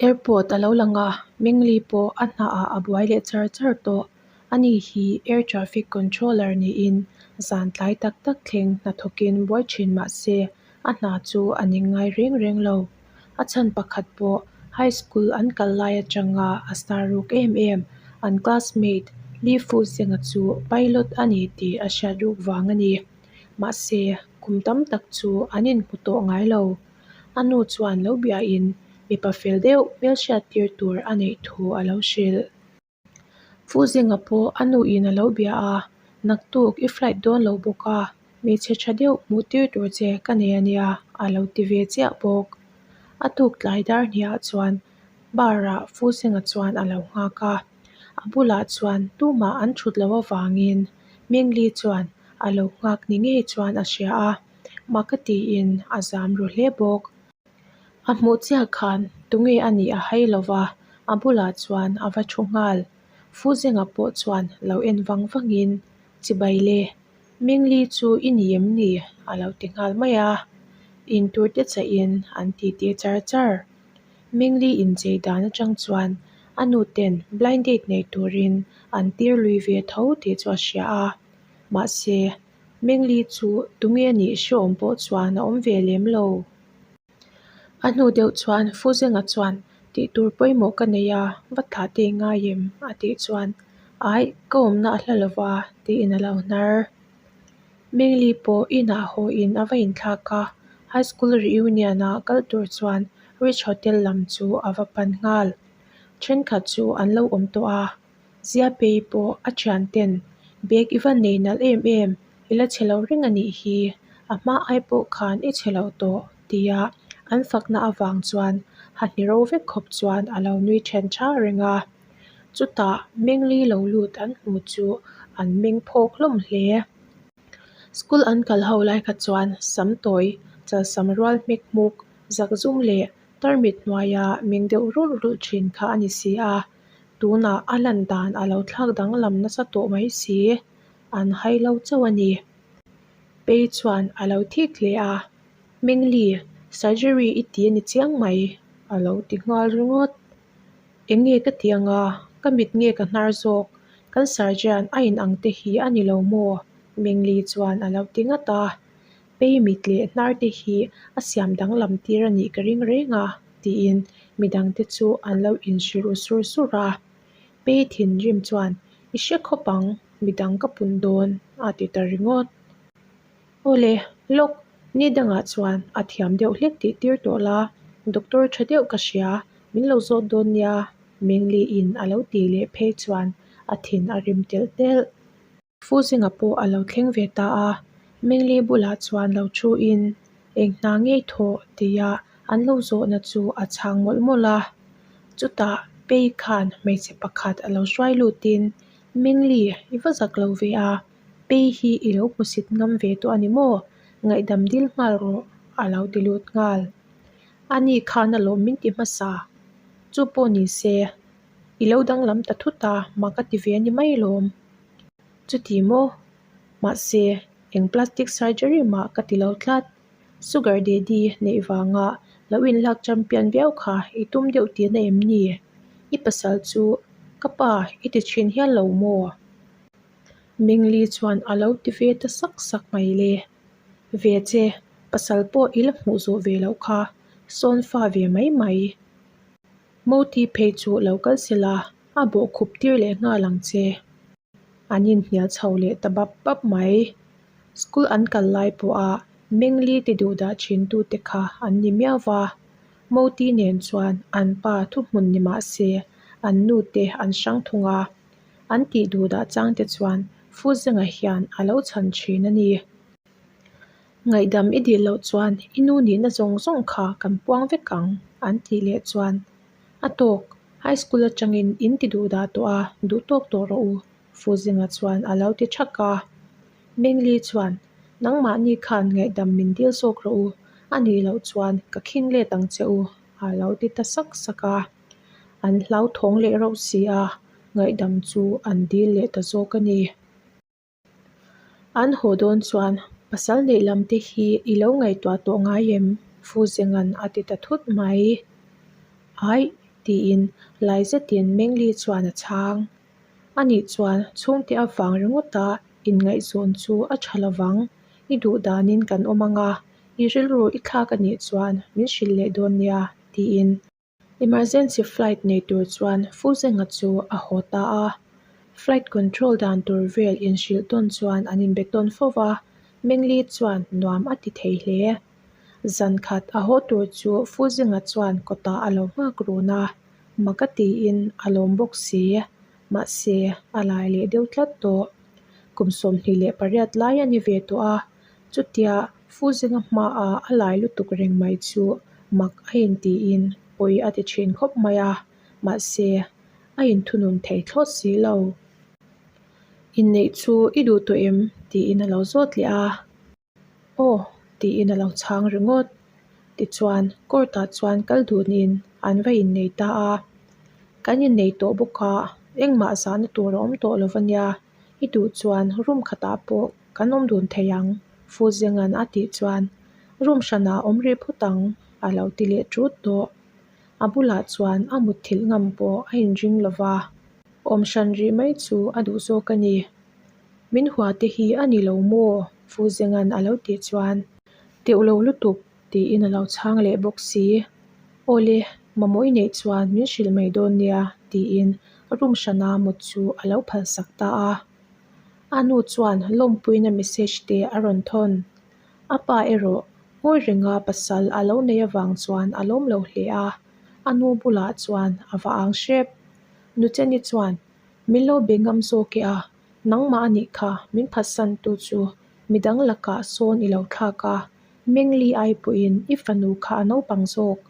Airport a lo lang a Mengli pawh a hna ah a buai leh char char tawh ani hi air traffic controller niin zan tlai tak tak thleng hnathawkin buai thin mah se a hna chu a ning ngai reng reng lo. A chhan pakhat pawh high school an kal lai atanga a star ruk em em an classmate Li Fu Zenga chu pilot a ni tih a hriat ruk vang a ni. Mahse kum tam tak chu an inhmu tawh ngai lo. A nu chuan lo biain mipa fel deuh hmelhriat tir tur a neih thu a lo hrilh. Fu Zenga pawh a nuin a lo bia a, Naktuk i flight dawn lo bawk a, hmeichhe tha deuh hmuh tir tur che ka nei a nia a lo ti ve chiah bawk. A tuk tlai dar hniah chuan bar ah Fu Zenga chuan a lo nghak a, a bulah chuan tumah an thut loh avangin Mengli chuan a lo nghak ni ngei chuan a hria a. Maka tiin a zam ru hle bawk. A hmuh chiah khan tunge a nih a hai lo va, a bulah chuan a va thu nghal. Fuzenga pawh chuan lo en vang vangin, Chibai le, Mingli chu i ni em ni? a lo ti nghal mai a. Intur te chahin an titi char char. Mingli inchei dan atang chuan a nu ten blind date nei turin an tir lui ve tho tih chu a hria a. Mahse, Mengli chu tunge a nih hreawm pawh chuan a awm ve lem lo. A hnu deuh chuan Fuzenga chuan tih tur pawimawh ka nei a, va thlah te i ngai em? a tih chuan Aih, ka awmna a hla lo va tiin a lo hnar. Mengli pawh inah haw in a va inthlak a, High School reunion a kal tur chuan Rich Hotel lam chu a va pan nghal. Thenkhat chu an lo awm tawh a, Ziapei pawh a thian ten bag i va nei nalh em em, i la chhe lo reng a nih hi, a hma ai pawh khan i chhe lo tawh tia an fakna avang chuan hahni ro vek khawp chuan a lo nui then tha reng a. Chutah Mengli lo lut an hmu chu an meng phawk hlawm hle. School an kal ho lai kha chuan sam tawi, chalsam rual hmek hmuk, zakzum leh tarmit hnuaia meng deuh rulh rulh thin kha a ni si a. Tunah a lan dan a lo thlak danglam nasa tawh mai si, an hai lo chauh a ni. Pei chuan a lo thik hle a, Mengli, surgery i ti a ni chiang mai, a lo ti nghal ringawt. Eng nge ka ti anga, ka mit nge ka hnar zawk, kan surgeon a inang te hi a ni lo maw? Mengli chuan a lo ti ngat a. Pei mit leh hnar te hi a siam danglam tir a nih ka ring reng a, tiin midang te chu an lo inhrilh ru sur sur a. Pei thinrim chuan, I hre khawp ang, midang ka pun dawn, a ti ta ringawt. Awle, lawk, ni dangah chuan a thiam deuh hlek tih tir tawh la, doctor tha deuh ka hria, min lo zawt dawn nia, Mengli in a lo tih leh phei chuan a thin a rim telh telh. Fuzinga pawh a lo thleng ve ta a, Mengli bulah chuan lo thu in eng hna ngei thawh tia an lo zawhna chu a chhang mawlh mawlh a. Chutah Pei khan hmeichhe pakhat a lo hruai lutin, Mengli, i va zak lo ve a, Pei hi i lo hmusit ngam ve tawh a ni maw? Ngaihdam dil nghal rawh a lo ti lut nghal. Ani khan alawm min ti hmasa. Chu pawh ni se, I lo danglam ta thut a, mak a ti ve a ni mai lawm. Chuti maw? Mahse, eng plastic surgery mah ka ti lo tlat. Sugar daddy neih vanga lo inlak champion viau kha i tum deuh tihna em ni? I pasal chu ka pa i ti thin hial lo maw? Mingli chuan a lo ti ve ta sak sak mai le. Ve che, pasal pawh i la hmuh zawh ve loh kha, sawn fa ve mai mai. Moti phei chu lo kal sela, a bawh khup tir leh nghal ang che. An inhnial chho leh ta bap bap mai. School an kal lai pawha Mengli ti duh dah thin tute kha an ni miau va. Moti nen chuan an pa thuhmun ni mah se an nute an hrang thung a. An tih duh dah chang te chuan Fuzenga hian a lo chhan thin a ni. Ngaihdam i dil loh chuan i nu nihna zawng zawng kha kan puang vek ang an tih leh chuan a tawk high school atangin in ti duh dah tawh a, duh tawk tawh rawh u Fuzinga chuan a lo ti thak a. Mengli chuan nangmahni khan ngaihdam min dil zawk rawh u, a nih loh chuan ka khing let ang che u a lo ti ta sak sak a. An hlauthawng leh rauh si a, ngaihdam chu an dil leh ta zawk a ni. An haw dawn chuan pasal neih lam te hi i lo ngaihtuah tawh ngai em? Fuzenga'n a ti ta thut mai. Aih! Tiin lai zetin Mengli chuan a chhang. Anih chuan chhungte avang ringawta inngaihzawn chu a tha lovang, i duh danin kan awm anga, i rilru i thlak anih chuan min hrilh leh dawn nia, tiin. Emergency flight nei tur chuan Fuzenga chu a haw ta a. Flight control dan tur vel inhrilh tawn chuan an inbe tawn fo va, Mengli chuan nuam a ti thei hle. Zan khat a haw tur chu Fuzenga chuan kawtah a lo nghak run a, mak a tiin a lawm bawk si. Mahse, a lai leh deuh tlat tawh. Kum 28 lai a ni ve tawh a, Chutia Fuzenga hmaah a lai lutuk reng mai chu mak a intiin pawi a ti thin khawp mai a, mahse a inthunun thei thlawt si lo. Inneih chu i duh tawh em? tiin a lo zawt leh a. Aw tiin a lo chhang ringawt. Tichuan court ah chuan kal dunin an va innei ta a. Kan innei tawh bawk a, engmah zahna tur a awm tawh lo va nia, i duh chuan room khatah pawh Kan awm dun thei ang, Fuzenga'n a tih chuan room hranah awm rih phawt ang a lo ti leh ṭut tawh. A bulah chuan a mutthilh ngam pawh a inring lo va, awm hran rih mai chu a duh zawk a ni. Min hua te hi a ni lo maw? Fuzenga'n a lo tih chuan teuh lo lutuk tiin a lo chhang leh bawk si. Awle, mamawh i neih chuan min hrilh mai dawn nia tiin room hrana mut chu a lo phalsak ta a. A nu chuan lawmpuina message te a rawn thawn. A pa erawh ngawi renga pasal a lo nei avang chuan a lawm lo hle a, a nu bulah chuan a va ang hrep. Nucheni chuan, Min lo be ngam zawk e a, nangmah a nih kha min phatsan tu chu midang lakah sawn i lo thlak a, Mengli ai pawhin i fanu kha a naupang zawk,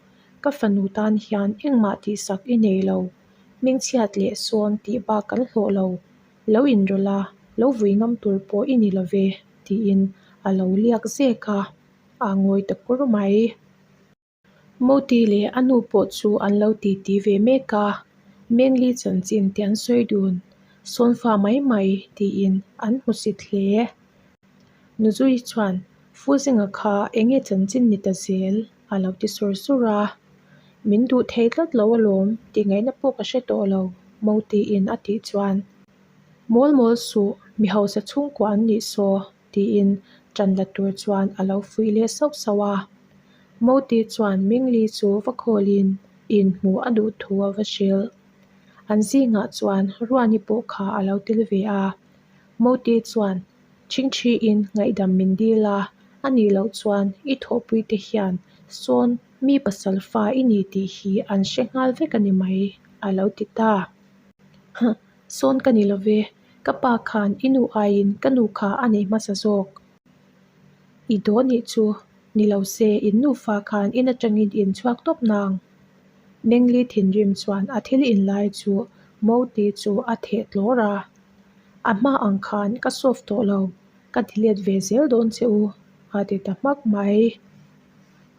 ka fanu tan hian engmah tihsak i nei lo, hmingchhiat leh sawn tih bak kan hlawh lo, Lo inrawlh a, lo vui ngam tur pawh i ni lo ve, tiin a lo liak zek a, a ngawi ta kur mai. Moti leh a nu pawh chu an lo titi ve mek a, Mengli chanchin te an sawi dun, Sawnfa mai mai, tiin an hmusit hle. Nuzui chuan, Fuzenga kha eng nge chanchin ni ta zel? a lo ti sur sur a. Min duh thei tlat lo alawm tih ngaihna pawh ka hre tawh lo, Motiin a tih chuan, Mawl mawl suh, mi hausa chhungkua an nih saw, tiin ṭan la tur chuan a lo fuih leh sauh sauh a. Moti chuan Mingli chu va khawlin inhmuh a duh thu a va hrilh. An zingah chuan Ruani pawh kha a lo tel ve a. Moti chuan Chhingchhiin ngaihdam min dil a, a nih loh chuan i thawhpuite hian sawn mi pasal fa i ni tih hi an hre nghal vek a ni mai, a lo ti ta. Huh, sawn ka ni lo ve, ka pa khan i nu aiin ka nu kha a nei hmasa zawk. I daw nih chu, ni lo se in nufa khan in atangin in chhuak tawp nang. Mengli thinrim chuan a thil inlai chu Moti chu a theh tlawr a. A hma ang khan ka solve tawh lo, ka delete ve zel dawn che u, a ti ta hmak mai.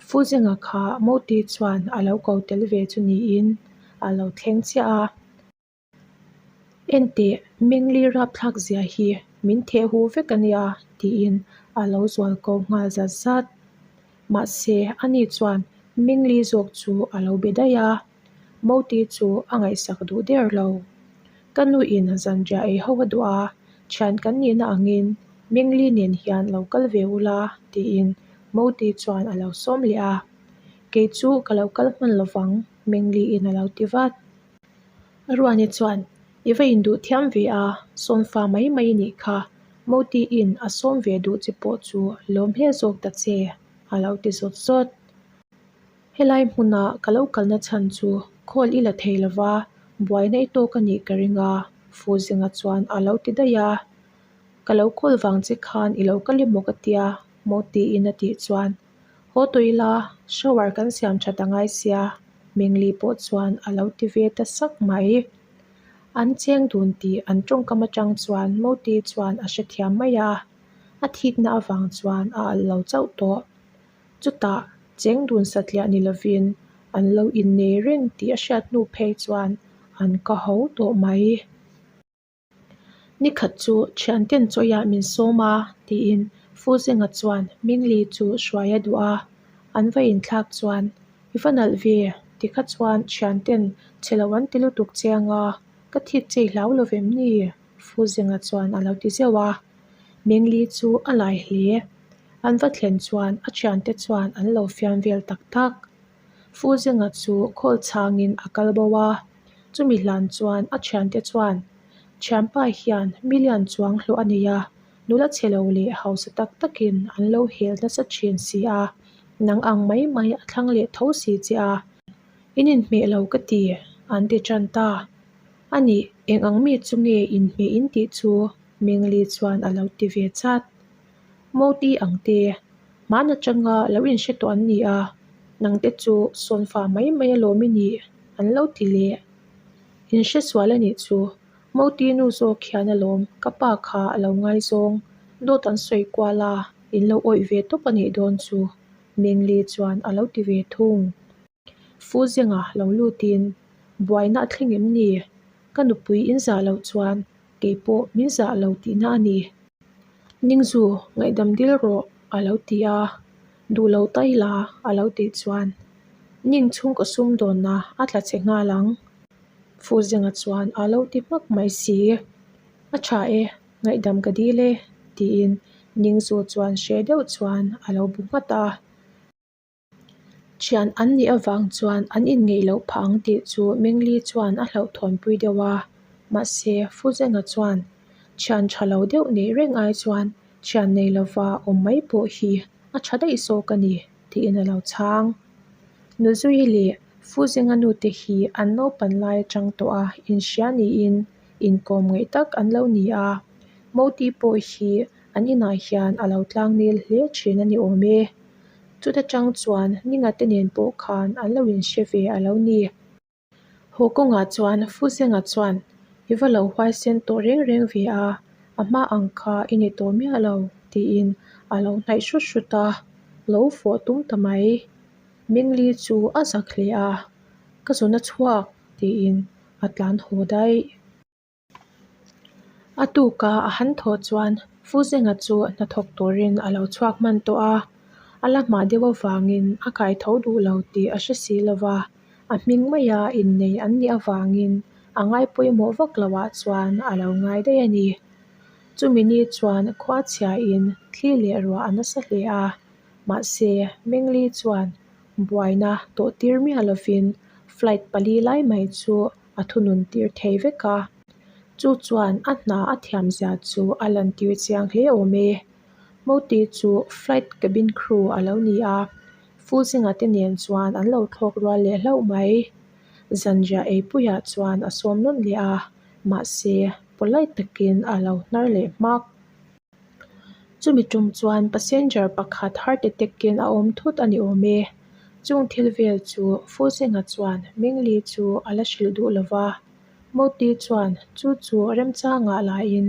Fuzenga kha Moti chuan a lo ko tel ve chu niin a lo thleng chiah a. Enteh, Mengli rapthlak zia hi min theh hu vek a nia, tiin a lo zual ko nghal zat zat. Mahse, ani chuan Mengli zawk chu a lo be daih a. Moti chu a ngaihsak duh der lo. Ka nuin zanriah ei ho a duh a, thian kan nihna angin Mengli nen hian lo kal ve ula tiin Moti chuan a lo sawm leh a. Kei chu ka lo kal hman lovang Mengliin a lo ti vat. Ruani chuan, I va induh thiam ve a, sawmfa mai mai i nih kha, Motiin a sawm ve duh che pawh chu lawm hle zawk ta che, a lo ti zawt zawt. Helai hmuna ka lo kalna chhan chu call i la thei lova, buaina i tawk a nih ka ring a, Fuzenga chuan a lo ti daih a. Ka lo call vang che khan i lo kal emaw ka tia, Motiin a tih chuan, Haw tawh ila, shower kan siam that a ngai sia, Mengli pawh chuan a lo ti ve ta sak mai. An cheng dun tih an tawngkam atang chuan Moti chuan a hrethiam mai a, a thikna avang chuan a alh lo chauh tawh. Chutah cheng dun satliah ni lovin an lo innei reng tih a hriat hnu phei chuan an ka ho tawh mai. Nikhat chu thianten chawiah min sawm a tiin Fuzenga chuan Mingli chu hruai a duh a, an va inthlak chuan i va nalh ve. Tikha chuan thianten chhe lo an ti lutuk che anga ka thik che i hlau lo vem ni? Fuzenga chuan a lo ti zeuh a. Mengli chu a lai hle. An va thlen chuan a thiante chuan an lo fiam vel tak tak. Fuzenga chu khawl chhangin a kal bo a. Chumi hlan chuan a thiante chuan, Thianpa hian million chuang hlawh a nei a, nula chhe lo leh hausa tak takin an lo hel nasa thin si a, nang ang mai mai a thlang leh tho si che a, in inhmeh lo ka ti, an ti tan ta. A nih, eng ang mi chu nge inhmeh in tih chu? Mengli chuan a lo ti ve chat. Moti ang te, hman atanga lo inhre tawh an ni a, nangte chu sawnfa mai mai alawm i nih, an lo ti leh. Inhre sual a nih chu, Moti nu zawk hian alawm ka pa kha a lo ngaizawng, dawt an sawi kual a, in lo awih ve tawp a nih dawn chu, Mengli chuan a lo ti ve thung. Fuzenga lo lutin, Buaina a thleng em ni? Ka nupui in zah loh chuan kei pawh min zah lo tihna a ni. Ningzu, ngaihdam dil rawh, a lo ti a. Duh lo tai la, a lo tih chuan Ning chhungkaw sumdawnna a tla che nghal ang. Fuzenga chuan a lo ti hmak mai si. A tha e, ngaihdam ka dil e, tiin Ningzu chuan hreh deuh chuan a lo bu nghat a. Thian an nih avang chuan an inngeih loh phah ang tih chu Mengli chuan a hlauhthawnpui deuh a, mahse Fuzenga chuan thian tha lo deuh neih reng ai chuan thian nei lova awm mai pawh hi a tha daih zawk a ni tiin a lo chhang. Nuzui leh Fuzenga nute hi an naupan lai atang tawh a inhria niin inkawm ngaih tak an lo ni a, Moti pawh hi an inah hian a lo tlangnel hle thin a ni awm e. Chuta tang chuan Ninga te nen pawh khan an lo inhre ve a lo ni. Haw kawngah chuan Fuzenga chuan i va lo huaisen tawh reng reng ve a, a hma ang kha i ni tawh miah lo tiin a lo hnaih hrut hrut a, lo fawh tum ta mai. Mengli chu a zak hle a, Ka zun a chhuak tiin a tlan haw daih. A tuka a han thawh chuan Fuzenga chu hnathawk turin a lo chhuak hman tawh a, a la hmah deuh avangin a kai tho duh lo tih a hre si lo va, a hming maia innei an nih avangin a ngai pawimawh vak loah chuan a lo ngai daih a ni. Chumi ni chuan khua chhiain thli leh ruah a nasa hle a, mahse Mengli chuan buaina tawh tir miah lovin flight pali lai mai chu a thunun tir thei vek a, chu chuan a hna a thiam zia chu a lantir chiang hle awm e. Moti chu flight cabin crew a lo ni a, Fuzinga te nen chuan an lo thlawk rual leh hlauh mai. Zanriah eipuiah chuan a sawm nawn leh a, mahse polite takin a lo hnar leh hmak. Chumi tum chuan passenger pakhat heart attack in a awm thut a ni awm e. Chung thil vel chu Fuzenga chuan Mengli chu a la hrilh duh lo va. Moti chuan chu chu remchangah laiin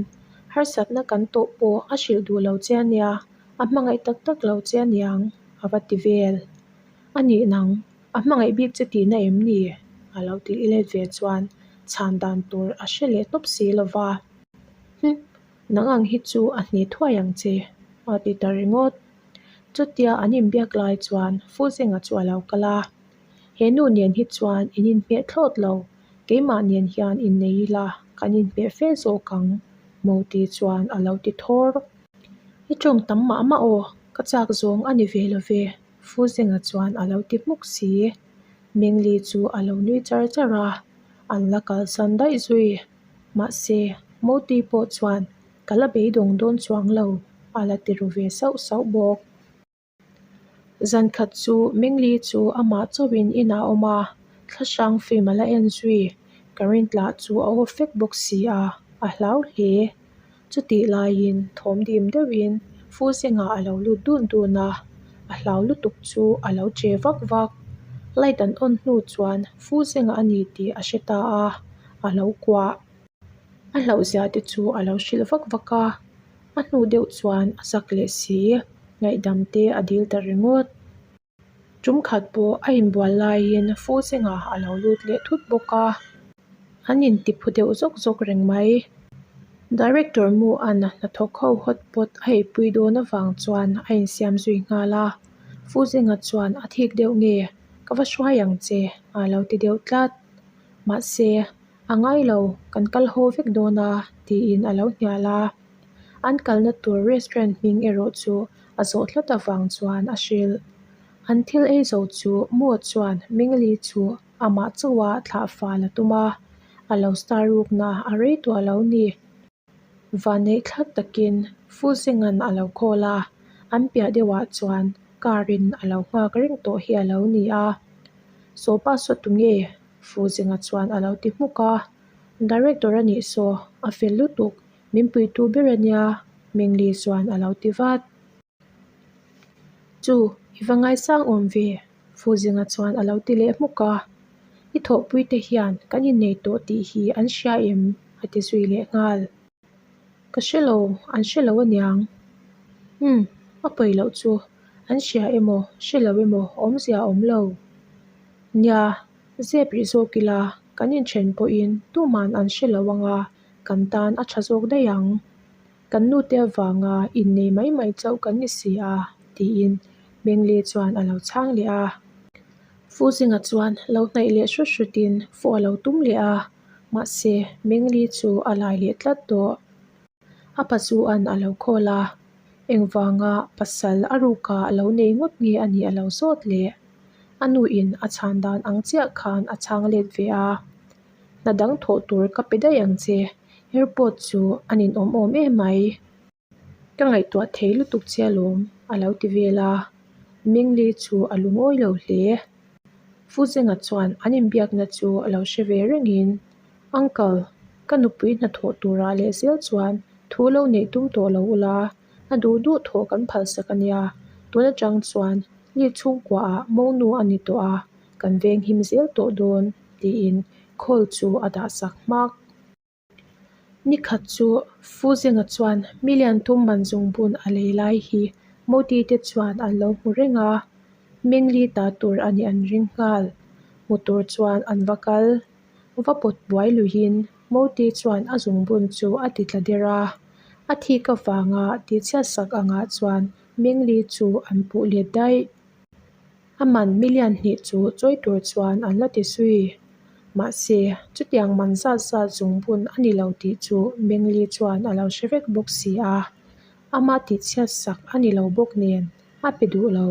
harsatna kan tawh pawh a hrilh duh lo che a nia, a hmangaih tak tak lo che a niang a va ti vel. A nih nang, a hmangaih bik che tihna em ni? A lo ti let ve chuan chhan dan tur a hre leh tawp si lo va. Hum! Nang ang hi chu a hne thuai ang che, a ti ta ringawt. Chutia an inbiak lai chuan Fuzenga chu a lo kal a, He nu nen hi chuan in inhmeh thlawt lo, keimah nen hian innei ila kan inhmeh fe zawk ang, Moti chuan a lo ti thawr. I tawng tam mah mah aw, ka chak zawng a ni ve lo ve, Fuzenga chuan a lo ti hmuk si. Mengli chu a lo nui char char a, an la kalsan daih zui. Mahse, Moti pawh chuan ka la beidawng dawn chuang lo, a la ti ru ve sauh sauh bawk. Zan khat chu Mengli chu amah chauhin inah a awm a, thlahrang film a la en zui. Current lah chu a off vek bawk si a, a hlau hle. Chutih laiin thawm dim deuhin Fuzenga a lo lut dun dun a, a hlau lutuk chu a lo che vak vak. Light an on hnu chuan Fuzenga a ni tih a hre ta a, a lo kuah. A hlauhzia te chu a lo hrilh vak vak a, a hnu deuh chuan a zak leh si, ngaihdam te a dil ta ringawt. Tum khat pawh a inbual laiin Fuzenga a lo lut leh thut bawk a, an inti phu deuh zawk zawk reng mai. Director Mu an hnathawk ho hot pot a eipui dawn avang chuan a insiam zui nghal a, Fuzenga chuan a thik deuh nge? Ka va hruai ang che a lo ti deuh tlat. Mahse, a ngai lo, kan kal haw vek dawn a tiin a lo hnial a. An kalna tur restaurant hming erawh chu a zawh tlat avang chuan a hrilh. An thil ei zo chu Maw chuan Mingli chu amah chauha thlah fal a tum a, a lo star rukna a rei tawh lo ni. Vanneih thlak takin Fuzenga'n a lo call a, an piah deuhah chuan car in a lo nghak reng tawh hi a lo ni a. Sawpa saw tunge? Fuzenga chuan a lo ti hmuk a. Director a nih saw, a fel lutuk, min puitu ber a nia, Mingli chuan a lo ti vat. Chu, i va ngaisang awm ve, Fuzinga chuan a lo ti leh hmuk a. I thawhpuite hian kan innei tawh tih hi an hria em? a ti zui leh nghal. Ka hre lo, an hre lo aniang. Umm, a pawi loh chu, an hria emaw, hre lo emaw awmzia a awm lo. Nia, zep rih zawk ila, kan inthen pawhin tuman an hre lo anga kan tan a tha zawk daih ang. Kan nute avanga innei mai mai chauh kan ni si a, tiin Mengli chuan a lo chhang leh a. Fuzinga chuan lo hnaih leh hrut hrutin fawh a lo tum leh a, mahse Mengli chu a lai leh tlat tawh. A pazuan a lo khawl a, engvanga pasal a ruka a lo nei ngawt nge a nih a lo zawt leh. A nuin a chhan dan ang chiah khan a chhang let ve a. Hna dang thawh tur ka pe daih ang che, airport chu a ninawm awm em mai. Ka ngaihtuah thei lutuk che alawm, a lo ti vel a. Mingli chu a lungawi lo hle. Fuzenga chuan an inbiakna chu a lo hre ve rengin, Uncle, ka nupui hnathawh turah lehzel chuan thu lo neih tum tawh lo ula, A duh duh thawh kan phalsak a nia, tun atang chuan ni chhungkuaah monu a ni tawh a, kan venghim zel tawh dawn, tiin call chu a dahsak hmak. Ni khat chu Fuzenga chuan million thum man zungbun a lei lai hi Moti te chuan an lo hmu reng a, Mengli ta tur a nih an ring nghal. Hmu tur chuan an va kal. Va pawt buai luihin Moti chuan a zungbun chu a ti tla der a. A thik avanga tihchhiat sak angah chuan Mengli chu an puh let daih. A man million hnih chu chawi tur chuan an la ti zui. Mahse, chutiang man zat zat zungbun a ni lo tih chu Mengli chuan a lo hre vek bawk si a. Ama tihchhiat sak a ni lo bawk nen a pe duh lo.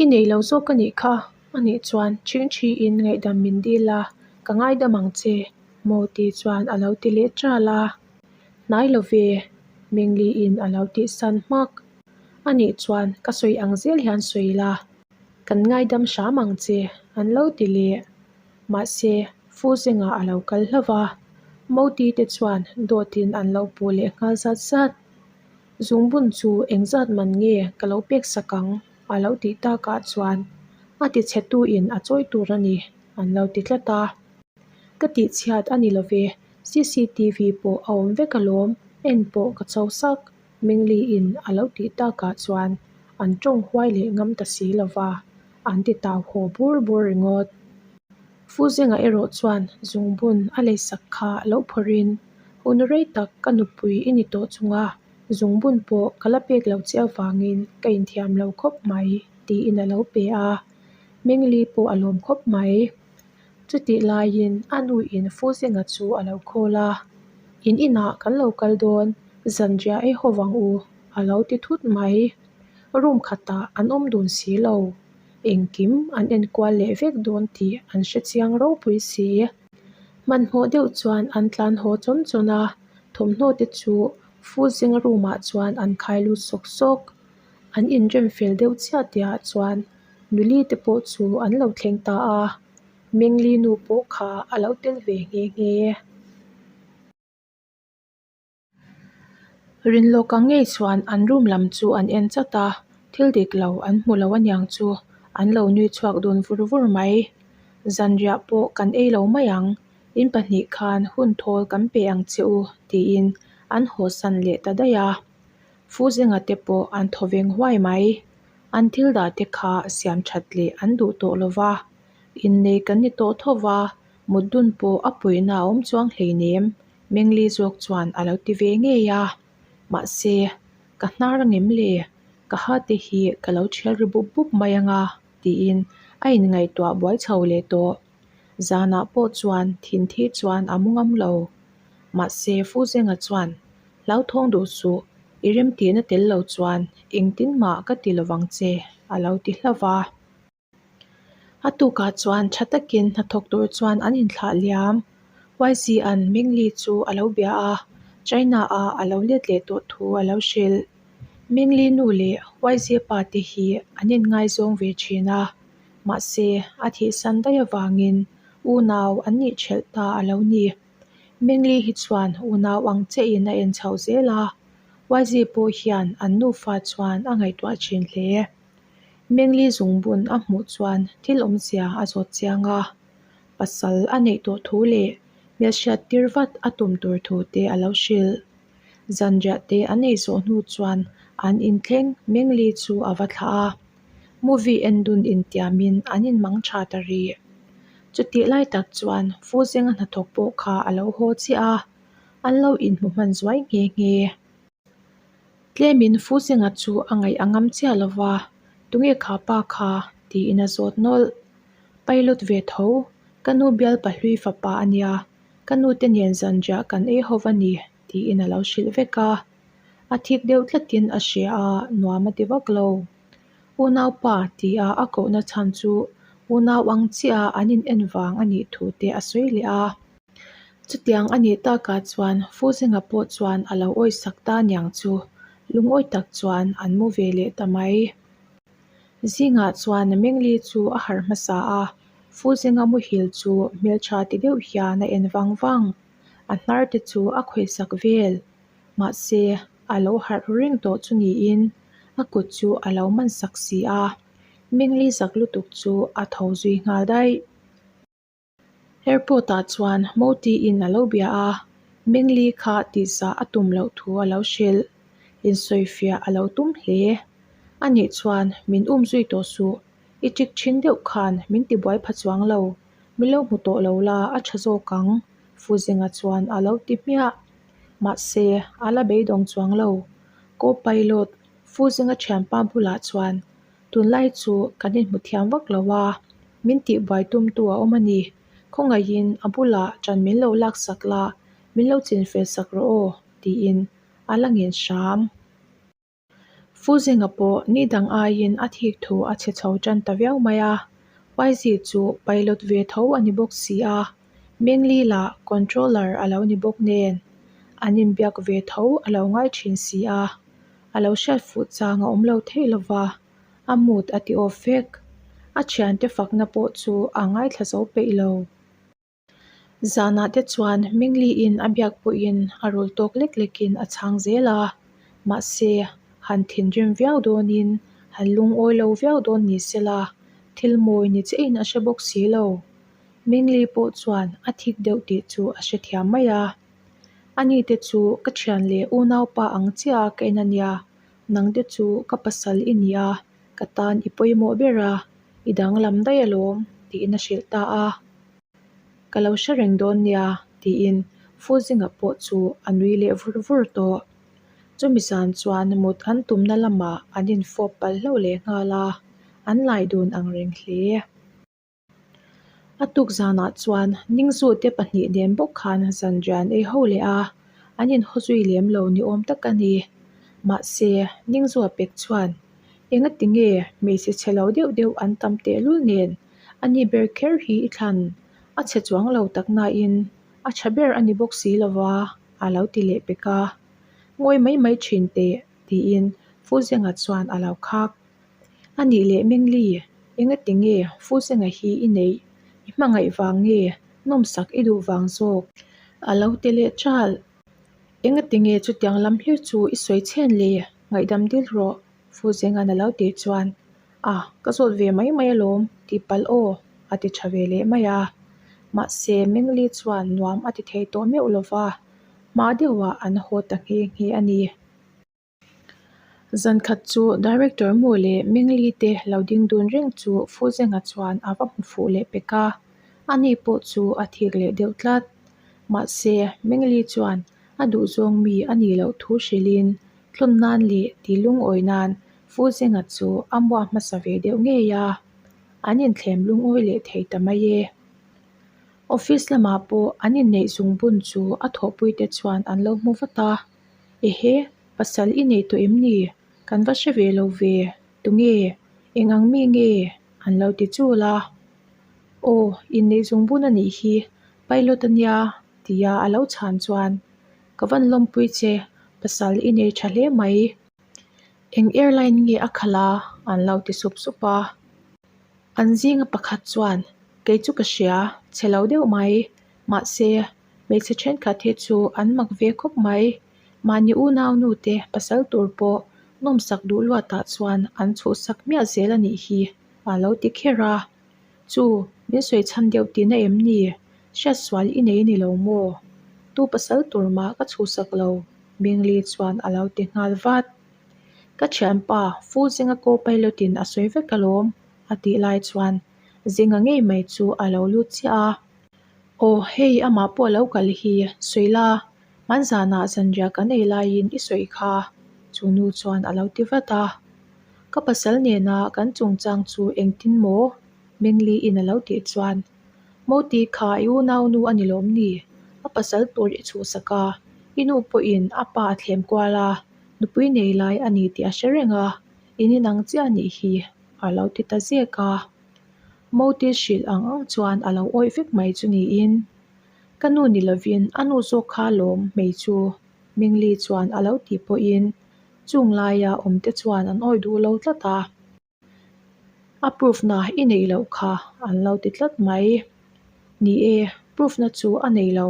I nei lo zawk a nih kha, a nih chuan ṭhingṭhiin ngaihdam min dil a, ka ngaidam ang che, Moti chuan a lo ti leh ṭal a. Hnai lo ve, Mingliin a lo tihsan hmak. A nih chuan ka sawi ang zel hian sawi la, kan ngaidam hram ang che, an lo ti leh. Mahse, Fuzenga a lo kal hlauh va, Moti te chuan dawtin an lo puh leh nghal zat zat. Zungbun chu engzat man nge ka lo pek sak ang? a lo tih takah chuan a tichhetuin a chawi tur a ni an lo ti tlat a. Ka tihchhiat a ni love, cctv pawh a awm vek alawm, en pawh ka cho sak, Mingliin a lo tih takah chuan an tawng huai leh ngam ta si lova, an ti tau haw bur bur ringawt. Fuzenga erawh chuan zungbun a leisak kha lo phawrhin, Hun rei tak ka nupui i ni tawh chunga zungbun pawh ka la pek lo che avangin ka inthiam lo khawp mai, tiin a lo pe a. Mengli pawh a lawm khawp mai. Chutih laiin a nuin Fuzenga chu a lo call a, In inah kan lo kal dawn, zanriah ei ho vang u, a lo ti thut mai. Room khatah an awm dun si lo. Engkim an enkual leh vek dawn tih an hre chiang ropui si. Hmanhmawh deuh chuan an tlan haw chawn chawn a, thawmhnaw te chu Fuzenga room ah chuan an khai lut sawk sawk. An inrem fel deuh chiah tih ah chuan nuli te pawh chu an lo thleng ta a, Mengli nu pawh kha a lo tel ve nghe nghe. Rinlawka ngei chuan an room lam chu an en chat a, thil dik lo an hmu lo aniang chu an lo nui chhuak dun vur vur mai. Zanriah pawh kan ei lo mai ang, in pahnih khan hun thawl kan pe ang che u tiin an hawsan leh ta daih a. Fuzenga te pawh an thaw veng huai mai. An thil dah te kha siam that leh an duh tawh lo va, innei kan ni tawh tho va, mut dun pawh a puihna a awm chuang hleinem. Mengli zawk chuan a lo ti ve ngei a, mahse, ka hnar a ngem le, ka ha te hi ka lo thial ri bup bup mai anga tiin A inngaihtuah buai chho leh tawh. Zanah pawh chuan thinthi chuan a mu ngam lo. Mahse Fuzenga chuan, Hlauthawng duh suh, i remtihna tel lo chuan engtin mah ka ti lovang che, a lo ti hlauh va. A tukah chuan tha takin hnathawk tur chuan an inthlah liam. YZ-a'n Mingli chu a lo bia a, China-a a lo let leh tawh thu a lo hrilh. Mingli nu leh YZ pa te hi an inngaizawng ve thin a, mahse a thihsan daih avangin unau an nih thelh ta a lo ni. Mingli hi chuan unau ang chiahin a en chhoh zel a, YZ pawh hian an nufa chuan a ngaihtuah thin hle. Mengli zungbun a hmuh chuan thil awmzia a zawt chiang a, pasal a neih tawh thu leh hmelhriat tir vat a tum tur thu te a lo hrilh. Zanriah te an ei zawh hnu chuan an inthleng Mengli chu a va thlah a, movie en dun intiamin an inmang tha ta rih. Chutih lai tak chuan Fuzenga hnathawk pawh kha a lo haw chiah a, an lo inhmu hman zuai nghe nghe. Tlemin Fuzenga chu a ngaih a ngam chiah lo va, Tunge kha pa kha? tiin a zawt nawlh. Pilot ve tho, ka nu bial pahlui fapa a nia, ka nu te nen zanriah kan ei ho va ni, tiin a lo hrilh vek a. A thik deuh tlatin a hria a, nuam a ti vak lo. Unaupa tia a kohna chhan chu unau ang chiah an in en vang a nih thu te a sawi leh a. Chutiang a nih takah chuan Fuzenga pawh chuan a lo awisak ta niang chu lungawi tak chuan an mu ve leh ta mai. Zingah chuan Mengli chu a harh hmasa a, Fuzenga muhil chu hmeltha ti deuh hian a en vang vang. A hnar te chu a khawihsak vel. Mahse, a lo harh reng tawh chu niin a kut chu a lo man sak si a, Mengli zak lutuk chu a tho zui nghal daih. Airport ah chuan Moti in a lo bia a, Mengli kha tihzah a tum loh thu a lo hrilh. Insawifiah a lo tum hle. Anih chuan min um zui tawh suh, i ṭik ṭhin deuh khan min tibuai pha chuang lo, min lo hmu tawh lo la a ṭha zawk ang, Fuzenga chuan a lo ti hmiah. Mahse, a la beidawng chuang lo. Co-pilot Fuzenga ṭhianpa bulah chuan Tunlai chu kan inhmu thiam vak lo a, min tihbuai tumtu a awm a ni. Khawngaihin a bulah ṭan min lo laksak la, min lo chinfel sak rawh aw, tiin a la ngen hram. Fuzenga pawh ni dang aiin a thik thu a chhe chho ṭan ta viau mai a, YZ chu pilot ve tho a ni bawk si a, Mengli lah controller a lo ni bawk nen, an inbiak ve tho a lo ngai ṭhin si a. A lo hriat fuh chang a awm lo thei lo va, a mood a ti off vek. A thiante fakna pawh chu a ngaithla zo peih lo. Zanah te chuan Mingliin a biak pawhin a rul tawk lek lekin a chhang zel a, mahse han thinrim viau dawnin han lungawi lo viau dawn ni sela thil mawi ni chiahin a hre bawk si lo. Mingli pawh chuan a thik deuh tih chu a hrethiam mai a. Ani te chu ka thian leh unaupa ang chiah a ka en a nia, nang te chu ka pasal i ni a, ka tan i pawimawh ber a, i danglam daih alawm tiin a hrilh ta a. Ka lo hre reng dawn nia tiin Fuzinga pawh chu a nui leh vur vur tawh. Chumi zan chuan mut an tumna lamah an infawp palh hlauh leh nghal a, an lai dun ang reng hle. A tuk zanah chuan Ningzute pahnih nen bawk khan zanrian ei ho leh a, an inhaw zui lem lo ni awm tak a ni. Mahse, Ningzua pek chuan, Engati nge hmeichhe chhe lo deuh deuh an tam tehlul nen ani ber kher hi i thlan a chhe chuang lo tak nain a tha ber a ni bawk si lo va, a lo ti leh pek a. Ngawi mai mai thin teh, tiin Fuzenga chuan a lo khak. A nih leh Mengli, engati nge Fuzenga hi i neih? I hmangaih vang nge nawmsak i duh vang zawk? A lo ti leh ṭal. Engati nge chutiang lam hlir chu i sawi chhen le? Ngaihdam dil rawh, Fuzenga'n a lo tih chuan, A, ka zawt ve mai mai alawm, tih palh aw, a ti ṭha ve leh mai a. Mahse, Mengli chuan nuam a ti thei tawh meuh lo va, hma deuhah an haw ta nghe nghe a ni. Zan khat chu Director Mu leh Mingli te lo ding dun reng chu Fuzenga chuan a va hmu fuh leh pek a, ani pawh chu a thik leh deuh tlat. Mahse, Mingli chuan a duhzawng mi a nih loh thu hrilhin tlawn nan leh ti lungawi nan Fuzenga chu a muah hmasa ve deuh ngei a. an inthlem lungawi leh thei ta mai e. Office lamah pawh an inneih zungbun chu a thawhpuite chuan an lo hmu vat a, Ehe, pasal i nei tawh em ni? Kan va hre ve lo ve, tunge? Eng ang mi nge? an lo ti chul a. Aw, inneih zungbun a nih hi, pilot a nia, tia a lo chhan chuan, Ka van lawmpui che, pasal i nei tha hle mai. Eng airline nge a khalh a? an lo ti sup sup a. An zinga pakhat chuan, Kei chu ka hria, chhe lo deuh mai. Mahse, hmeichhe thenkhat hi chu an mak ve khawp mai. Mahni unau nute pasal tur pawh nawmsak duh luatah chuan an chhuhsak miah zel a nih hi, a lo ti kher a. Chu, min sawi chhan deuh tihna em ni? Hriatsual i nei ni lo maw? Tu pasal tur mah ka chhuhsak lo, Mingli chuan a lo ti nghal vat. Ka thianpa, Fu Zinga co-pilot in a sawi vek alawm, a tih lai chuan Zinga ngei mai chu a lo lut chiah a. Aw, hei amah pawh a lo kal hi, sawi la, hmanzanah zanriah kan ei laiin i sawi kha, chu nu chuan a lo ti vat a. Ka pasal nena kan chungchang chu engtin maw? Mengli in a lo tih chuan, Moti kha i unau nu a ni lawm ni? A pasal tur i chhuhsak a, i nu pawhin a pa a thlem kual a, nupui nei lai a ni tih a hre reng a, in inang chiah a nih hi, a lo ti ta zek a. Moti hrilh ang ang chuan a lo awih vek mai chu niin, Ka nu ni lovin a nu zawk kha lawm hmei chu, Mengli chuan a lo tih pawhin chung laia awmte chuan an awih duh lo tlat a. A proof na i neih loh kha an lo ti tlat mai. Ni e, proof na chu a nei lo.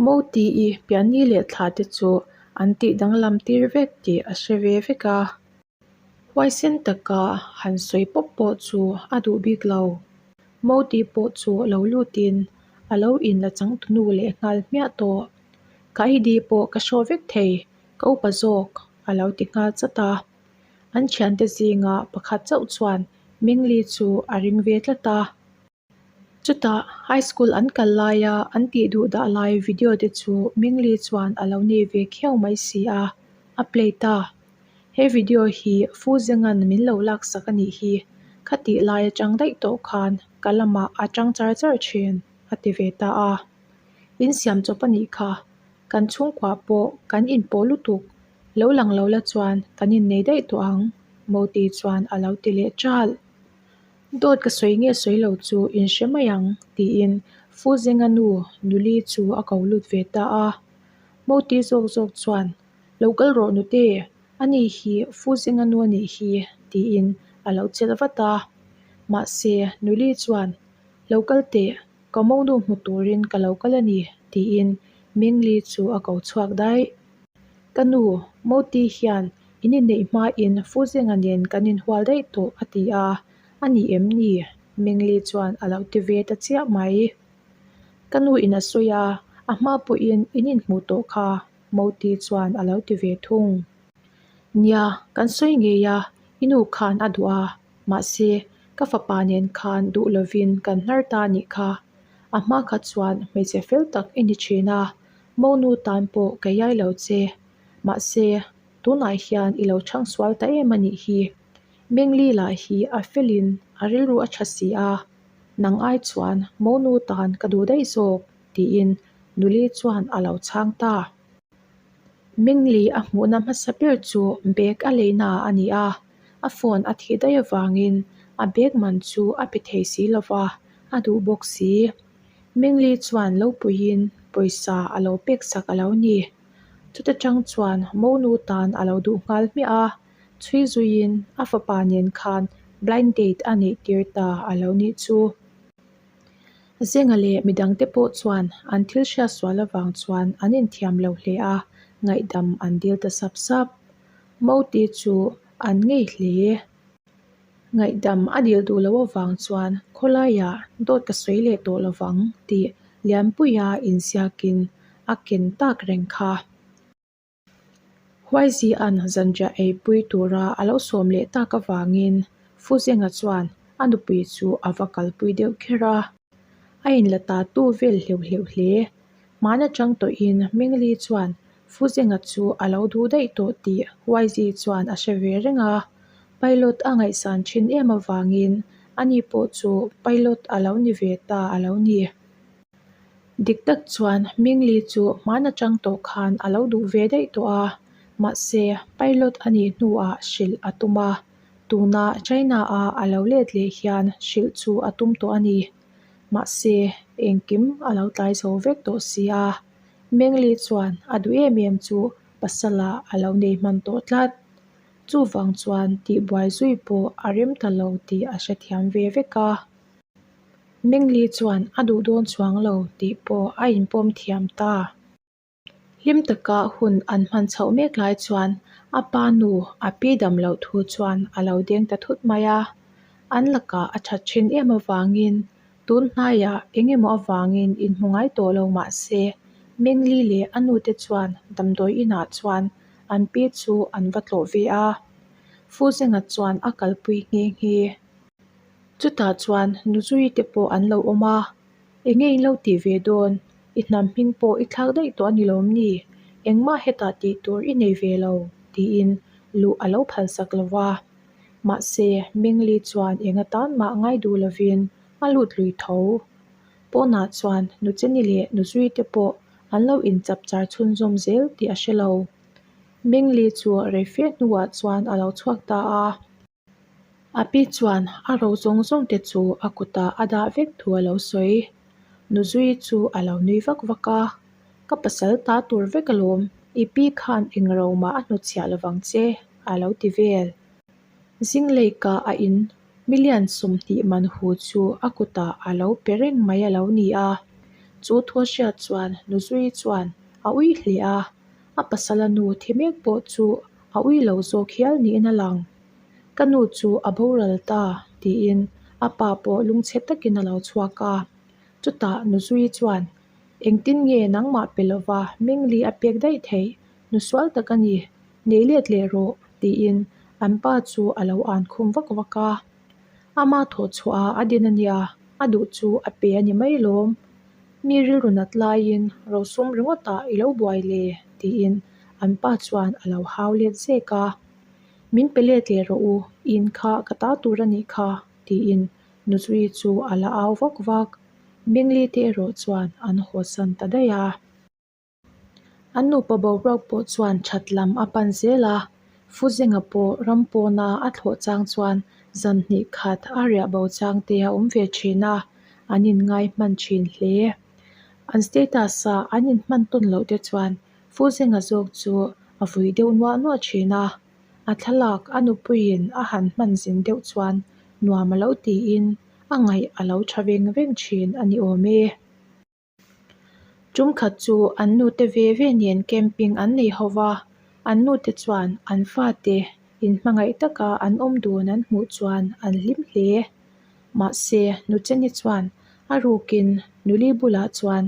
Moti i pianni leh thla te chu an tih danglam tir vek tih a hre ve vek a. Huaisen taka han sawi pawp pawh chu a duh bik lo. Moti pawh chu lo lutin a lo inla changtunu leh nghal hmiah tawh. Ka ID pawh ka hrawh vek thei, ka upa zawk a lo ti nghal chat a. An thiante zinga pakhat chauh chuan Mingli chu a ring ve tlat a. Chutah high school an kal laia an tih duh dah lai video te chu Mingli chuan a lo nei ve khiau mai si a, a play ta. He video hi Fu Zenga'n min lo laksak a nih hi, khatih lai atang daih tawh khan ka lamah a tang char char thin, a ti ve ta a. In siam chawp a nih kha, kan chhungkua pawh kan inpawh lutuk, lo lang lo la chuan kan innei daih tawh ang, Moti chuan a lo ti leh ṭalh. Dawt ka sawi nge sawi lo chu in hre mai ang, tiin Fu Zenga nu Nuli chu a ko lut ve ta a. Moti zawk zawk chuan, Lo kal rawh nute, ani hi Fu Zenga nu a nih hi, tiin a lo chelh vat a. Mahse, Nuli chuan, Lo kal teh, Ka monu hmu turin ka lo kal a ni, tiin Mingli chu a ko chhuak daih. Ka nu, Moti hian in inneih hmain Fuzenga nen kan inhual daih tawh a ti a, a ni em ni? Mingli chuan a lo ti ve ta chiah mai. Ka nu in a sawi a, a hma pawhin in inhmuh tawh kha, Moti chuan a lo ti ve thung. Nia, kan sawi ngei a, i nu khan a duh a, Mahse, ka fapa nen khan duh lovin kan hnar ta a nih kha. A hma kha chuan hmeichhe fel tak i ni thin a, monu tan pawh ka iai lo che. Mahse, tunah hian i lo chhang sual ta em a nih hi. Mengli lah hi a felin a rilru a tha si a, nang ai chuan monu tan ka duh daih zawk, tiin Nuli chuan a lo chhang ta. Mengli a hmuhna hmasa ber chu bag a leina a ni a. A phone a thih daih avangin a bag man chu a pe thei si lo va, a duh bawk si. Mengli chuan lo puiin pawisa a lo pek sak a lo ni. Chuta tang chuan monu tan a lo duh nghal hmiah a, chhui zuiin a fapa nen khan blind date a neih tir ta a lo nih chu. Zenga leh midangte pawh chuan an thil hriatsual avang chuan an inthiam lo hle a, ngaihdam an dil ta sap sap. Moti chu an ngei hle. Ngaihdam a dil duh loh avang chuan khawlaiah dawt ka sawi leh tawh lovang tih Lianpuia inziakin a ken tak reng kha. Huaizia'n zanriah eipui tura a lo sawm leh tak avangin Fuzenga chuan a nupui chu a va kalpui deuh kher a. A inla ta tu vel hleuh hleuh hle. Hmana chang tawhin Mingli chuan Fuzenga chu a lo duh daih tawh tih Huaizi chuan a hre ve reng a. Pilot a ngaihsan thin em avangin Ani pawh chu pilot a lo ni ve ta a lo ni. Dik tak chuan Mingli chu hman atang tawh khan a lo duh ve daih tawh a, mahse pilot a nih hnuah hrilh a tum a, tuna China-a a lo let leh hian hrilh chu a tum tawh a ni. Mahse engkim a lo tlai zo vek tawh si a, Mingli chuan a duh em em chu pasalah a lo nei hman tawh tlat. Chuvang chuan tihbuai zui pawh a rem ta lo tih a hrethiam ve vek a. Mingli chuan a duh dawn chuang lo tih pawh a inpawm thiam ta. Hlim taka hun an hman chhoh mek lai chuan a pa nu a pi dam loh thu chuan a lo deng ta thut mai a. An lakah a that thin em avangin tun hnaiah eng emaw avangin inhmu ngai tawh lo mah se Mingli leh a nute chuan damdawi inah chuan an pi chu an va tlawh ve a. Fuzenga chuan a kalpui nghe nghe. Chutah chuan Nuzui te pawh an lo awm a, Enge in lo tih ve dawn? I hnam hming pawh i thlak daih tawh a ni lawm ni? Engmah hetah tih tur i nei ve lo, tiin luh a lo phalsak lo va. Mahse, Mingli chuan eng atan mah ngai duh lovin a lut lui tho. Pawnah chuan Nucheni leh Nuzui te pawh an lo inchapchar chhunzawm zel tih a hre lo. Mingli chu reife hnuah chuan a lo chhuak ta a. A pi chuan a ro zawng zawng te chu a kutah a dah vek thu a lo sawi. Nuzui chu a lo nui vak vak a, Ka pasal ta tur vek alawm, i pi khan eng ro mah a hnutchhiah lovang che, a lo ti vel. Zinglei-ka a in million 20 man hu chu a kutah a lo pe reng mai a lo ni a. Chu thu a hriat chuan Nuzui chuan a ui hle a, a pasala nu thi mek pawh chu a ui lo zawk hial niin a lang. Ka nu chu a boral ta, tiin a pa pawh lungchhe takin a lo chhuak a. Chutah Nuzui chuan, Engtin nge nangmah pe lova Mingli a pek daih theih? Nu sual tak a ni, nei let leh rawh, tiin an pa chu a lo an khum vak vak a. Ama thawh chhuah a din a nia, a duh chu a pe a ni mai lawm. Mi rilru nat laiin rosum ringawtah i lo buai le, tiin an pa chuan a lo hau let zek a. Min pe let leh rawh u, in kha ka ta tur a nih kha, tiin Nuzui chu a la au vak vak. Mingli te erawh chuan an hawsan ta daih a. An nupa boruak pawh chuan that lam a pan zel a, Fuzenga pawh ram pawna a thlawh chang chuan zan hnih khat a riah bo chang te a awm ve thin a, an inngai hman thin hle. An status-a an inhman tawn loh te chuan Fuzenga zawk chu a vui deuh nuah nuah thin a, a thlalak a nupuiin a han hman zin deuh chuan nuam a lo tiin a ngaih a lo tha veng veng thin a ni awm e. Tum khat chu an nute ve ve nen camping an nei ho va, an nute chuan an fate inhmangaih taka an awm dun an hmuh chuan an hlim hle. Mahse, Nucheni chuan a rukin Nuli bulah chuan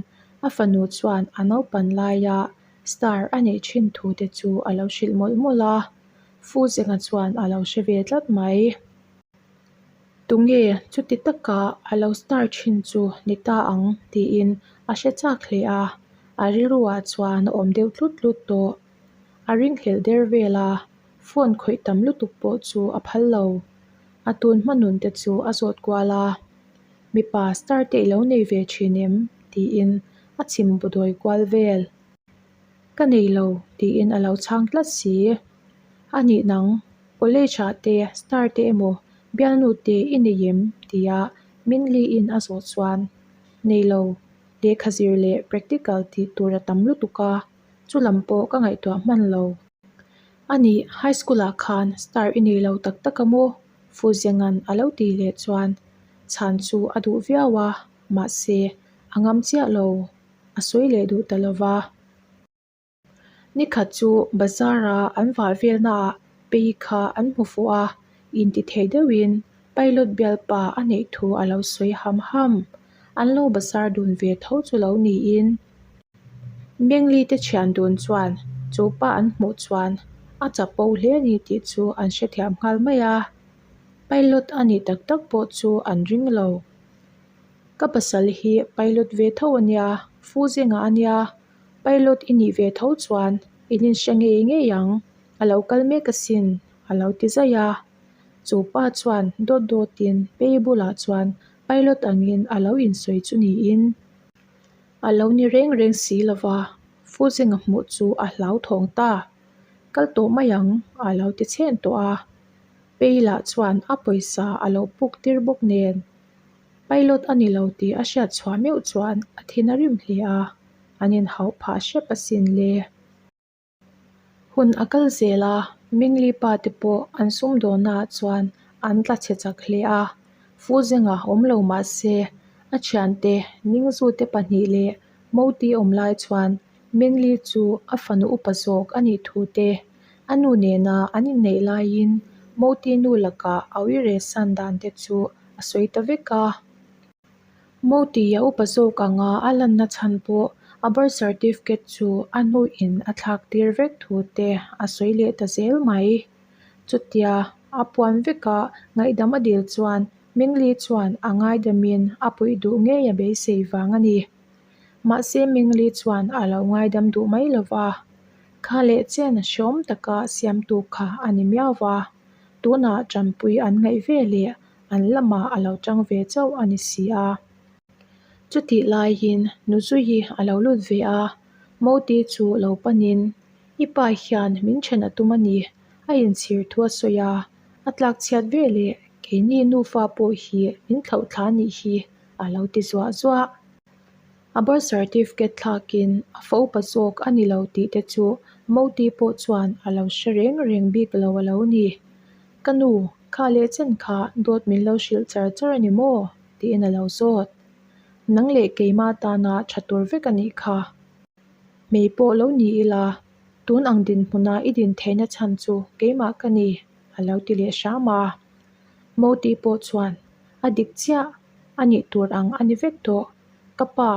a fanu chuan a naupan laia star a neih thin thu te chu a lo hrilh mawlh mawlh a, Fuzenga chuan a lo hre ve tlat mai. Tunge chuti taka a lo star thin chu ni ta ang tiin a hre chak hle a, a rilruah chuan a awm deuh tlut tlut tawh. A ringhlelh der vel a, phone khawih tam lutuk pawh chu a phal lo. A tun hma nun te chu a zawt kual a, Mipa star te i lo nei ve thin em? tiin a chim bu dawi kual vel. Ka nei lo tiin a lo chhang tlat si. A nih nang, college ah te star te emaw bialnu te i nei em? tia Minli-in a zawh chuan, Nei lo, lehkha zir leh practical tih tur a tam lutuk a, chu lam pawh ka ngaihtuah hman lo. A nih, high school ah khan star i nei lo tak tak a maw? Fuzenga'n a lo tih leh chuan chhan chu a duh viau a, mahse a ngam chiah lo, a sawi leh duh ta lo va. Nikhat chu bazar-a an vah velnaah pei kha an hmu fuh a, intithei deuhin pilot bialpa a neih thu a lo sawi ham ham. An lo bazar dun ve tho chu lo niin. Mengli te thian dun chuan chu pa an hmuh chuan a chapo hle a ni tih chu an hrethiam nghal mai a, pilot a nih tak tak pawh chu an ring lo. Ka pasal hi pilot ve tho a nia, fu zinga a nia, pilot i nih ve tho chuan in inhre ngei ngei ang, a lo kal mek asin a lo ti zaih a. Chu pa chuan dawt dawtin Pei bulah chuan pilot angin a lo insawi chu niin a lo ni reng reng si lo va, Fuzenga hmuh chu a hlauthawng ta. Kal tawh mai ang a lo ti chhen tawh a. Pei lah chuan a pawisa a lo puk tir bawk nen pilot a ni lo tih a hriat chhuah meuh chuan a thin a rim hle a, an inhauh phah hrep asin le. Hun a kal zel a, Mingli pa te pawh an sumdawnnaah chuan an tla chhe chak hle a. Fuzenga awm lo mah se, a thiante Ningzute pahnih leh Moti awm lai chuan Mingli chu a fanu upa zawk a nih thu te, a nu nena an inneih laiin Moti nu lakah a uire san dan te chu a sawi ta vek a. Moti a upa zawk anga a lanna chhan pawh a birth certificate chu a hnuin a thlak tir vek thu te a sawi leh ta zel mai. Chutia a puan veka ngaihdam a dil chuan Mingli chuan a ngaidamin a puih duh ngei a beisei vang a ni. Mahse Mingli chuan a lo ngaidam duh mai lo va, kha leh chen hreawm taka siamtu kha a ni miau va, tunah tanpui an ngaih ve leh an lamah a lo tang ve chauh a ni si a. Chutih laiin Nuzuii a lo lut ve a, Moti chu lo panin, I pa hian min then a tum a ni, a inchhir thu a sawi a, a tlak chhiat ve leh keini nufa pawh hi min thlauh thla nih hi a lo ti zuah zuah. A birth certificate thlakin a fa upa zawk a ni lo tih te chu Moti pawh chuan a lo hre reng reng bik lo a lo ni. Ka nu, kha leh chen kha dawt min lo hrilh char char a ni maw? tiin a lo zawt. Nang leh keimah tana tha tur vek a nih kha. Hmei pawh lo ni ila, tun ang dinhmuna i din theihna chhan chu keimah ka ni, a lo ti leh hram a. Moti pawh chuan, A dik chiah, a nih tur ang a ni vek tawh. Ka pa,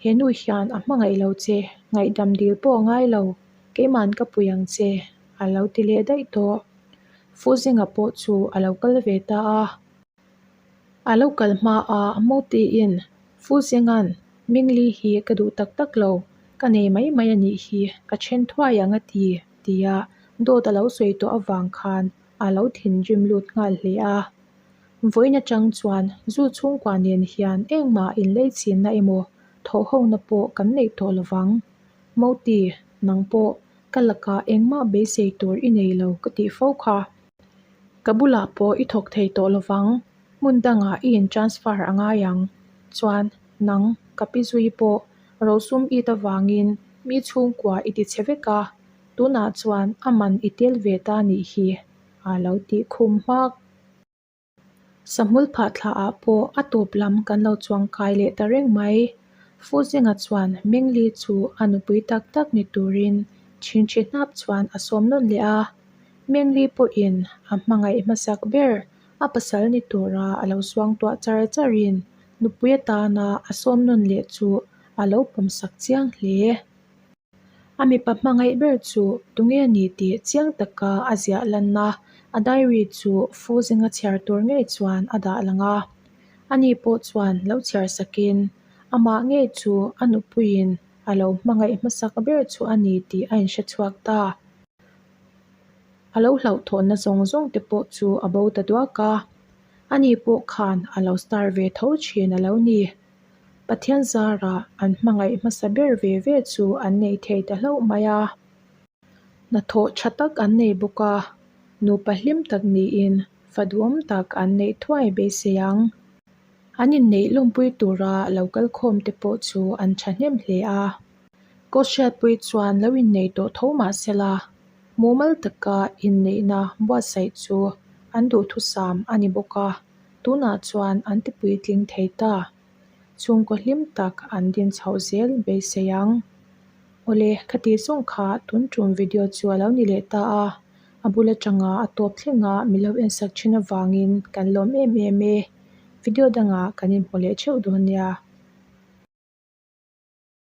he nu hian a hmangaih lo che, ngaihdam dil pawh a ngai lo, keima'n ka pui ang che, a lo ti leh daih tawh. Fuzinga pawh chu a lo kal ve ta a. A lo kal hma a Motiin, Fuzinga'n Mingli hi ka duh tak tak lo, ka nei mai mai a nih hi, ka then thuai ang a ti, tia dawt a lo sawi tawh avang khan a lo thinrim lut nghal hle a. Vawiin atang chuan zu chhungkua nen hian engmah inleichhinna emaw thawhhona pawh kan neih tawh lovang. Moti, nang pawh ka lakah engmah beisei tur i nei lo ka tih fo kha. Ka bulah pawh i thawk thei tawh lovang, hmun dangah i in transfer a ngai ang. Chuan, nang, ka pi zui pawh rosum it avangin mi chhungkua i ti chhe vek a, tunah chuan a man i tel ve ta nih hi, a lo tih khum hmak. Sahmul phah thla ah pawh a tawp lam kan lo chuang kai leh ta reng mai. Fuzinga chuan Mingli chu a nupui tak tak ni turin thinthi hnap chuan a sawm nawn leh a. Mingli pawhin a hmangaih hmasak ber a pasal ni tura a lo suangtuah char charin nupui atana a sawm nawn leh chu a lo pawmsak chiang hle. A mipa hmangaih ber chu tunge ni tih chiang taka a ziah lanna a diary chu fu zinga chhiar tur ngei chuan a dah lang a. Ani pawh chuan lo chhiar sakin amah ngei chu a nupuiin a lo hmangaih hmasak ber chu a ni tih a inhre chhuak ta. A lo hlauhthawnna zawng zawng te pawh chu a bo ta duak a. Ani pawh khan a lo star ve tho thin a lo ni. Pathian zarah an hmangaih hmasa ber ve ve chu an nei thei ta hlauh mai a. Hnathawh tha tak an nei bawk a, nupa hlim tak niin fa duhawm tak an neih thuai beisei ang. An inneih lawmpui tura lo kal khawm te pawh chu an thahnem hle a. Kawhriatpui chuan lo innei tawh tho mah sela, mumal taka inneihna buatsaih chu an duhthusam a ni bawk a. Tunah chuan an ti puitling thei ta. Chhungkaw hlim tak an din chhoh zel beisei ang. Awle, khati zawng kha tun tum video chu a lo ni leh ta a. A bul atanga a tawp thlenga mi lo ensak thin avangin kan lawm em em e. Video dangah kan inhmu leh theuh dawn nia.